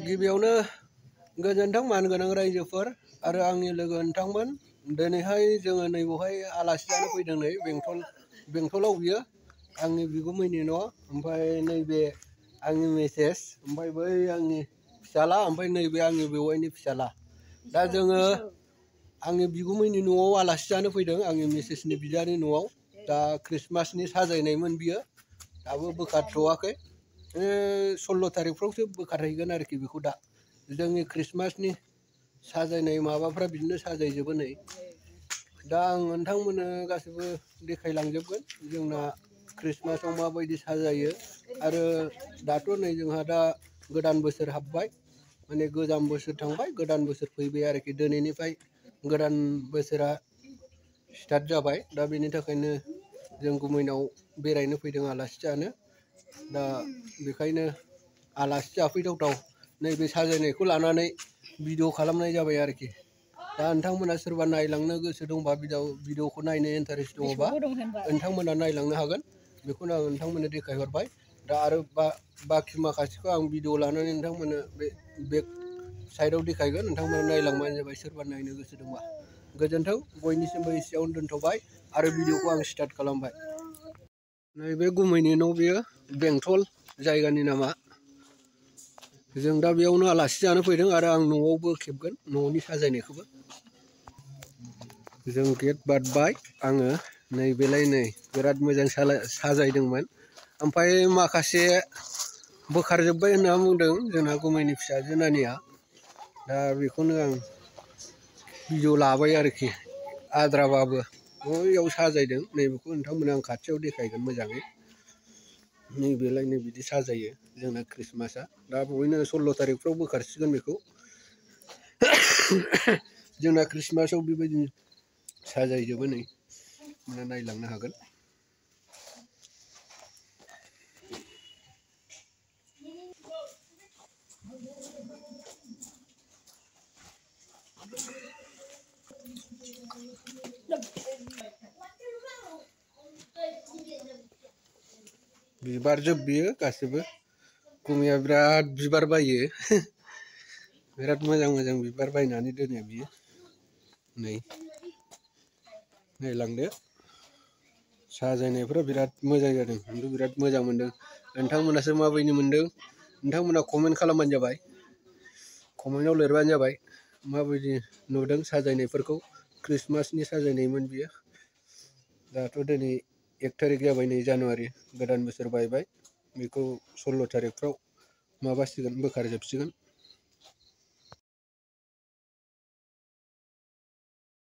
गिबियावनो गोजोन्थों मानगोनां रायजोफोर आरो आंनि लोगो नोंथांमोन दिनैहाय जोङो नैबेवहाय आलासि जानो फैदों नै बेंटलाव बियो आंनि बिगुमैनि न' ओमफ्राय नैबे आंनि मिसेस ओमफ्राय बै आंनि फिसाला ओमफ्राय नैबे आंनि बेवाइनि फिसाला दा जोङो आंनि बिगुमैनि न'आव आलासि जानो फैदों आंनि मिसेसनि बिदानि न'आव दा ख्रिस्टमासनि साजायनायमोन बियो दाबो बोखारथ'वाखै 16 तारिखफ्रावसो बोखारहैगोन आरोखि बेखौ दा जोंनि ख्रिस्टमासनि साजायनाय माबाफ्रा बिदिनो साजायजोबो नै दा आं नोंथांमोननो गासैबो देखायलांजोबगोन जोंना ख्रिस्टमासाव माबायदि साजायो आरो दाथ' नै जोंहा दा गोदान बोसोर हाबबाय माने गोजाम बोसोर थांबाय गोदान बोसोर फैबाय आरोखि दिनैनिफ्राय गोदान बोसोरा स्टार्ट जाबाय दा बेनि थाखायनो जों गुमैनाव बेरायनो फैदों आलासि जानो दा बेखायनो आलासि जाफैथावथाव नैबे साजायनायखौ लानानै भिडिअ खालामनाय जाबाय आरोखि दा नोंथांमोना सोरबा नायलांनो गोसो दंबा भिडिअखौ नायनो इन्टारेस्ट दङबा नोंथांमोना नायलांनो हागोन बेखौनो आं नोंथांमोननो देखायहरबाय दा आरो बाखि माखासेखौ आं भिडिअ लानानै नोंथांमोननो बे बेक साइडआव देखायगोन नोंथांमोना नायलांबानो जाबाय सोरबा नायनो गोसो दंबा गोजोन्थों बयनिसिमबो एसेयावनो दोनथ'बाय आरो भिडिअखौ आं स्टार्ट खालामबाय नैबे गुमैनि न' बेयो बेंटल जायगानि नामा जों दा बेयावनो आलासि जानो फैदों आरो आं न'आवबो खेबगोन न'नि साजायनायखौबो जों गेट बारबाय आङो नैबेलाय नै बिराद मोजां साजायदोंमोन ओमफ्राय माखासे बोखारजोब्बाय होनना बुंदों जोंना गुमैनि फिसाजो नानिया दा बेखौनो आं भिडिअ लाबाय आरोखि आद्राबाबो बैयाव साजायदों नैबेखौ नोंथांमोना आं खाथियाव देखायगोन मोजाङै नैबेलाय नै बिदि साजायो जोंना ख्रिस्टमासआ दा बयनो 16 तारिखफ्राव बोखारसिगोन बेखौ जोंना ख्रिस्टमासआव बेबायदि साजायजोबो नै नायलांनो हागोन बिबारजोब बियो गासिबो गुमैया बिराद बिबार बायो बिराद मोजां मोजां बिबार बायनानै दोनो बियो नै नायलांदो साजायनायफ्रा बिराद मोजां जादों आंथ' बिराद मोजां मोनदों नोंथांमोनासो माबायदि मोनदों नोंथांमोना कमेन्ट खालामबानो जाबाय कमेन्टआव लिरबानो जाबाय माबायदि नुदों साजायनायफोरखौ ख्रिस्टमासनि साजायनायमोन बियो दाथ' दिनै 1 तारिख जाबाय नै जानुवारि गोदान बोसोर बायबाय बेखौ 16 तारिखफ्राव माबासिगोन बोखारजोबसिगोन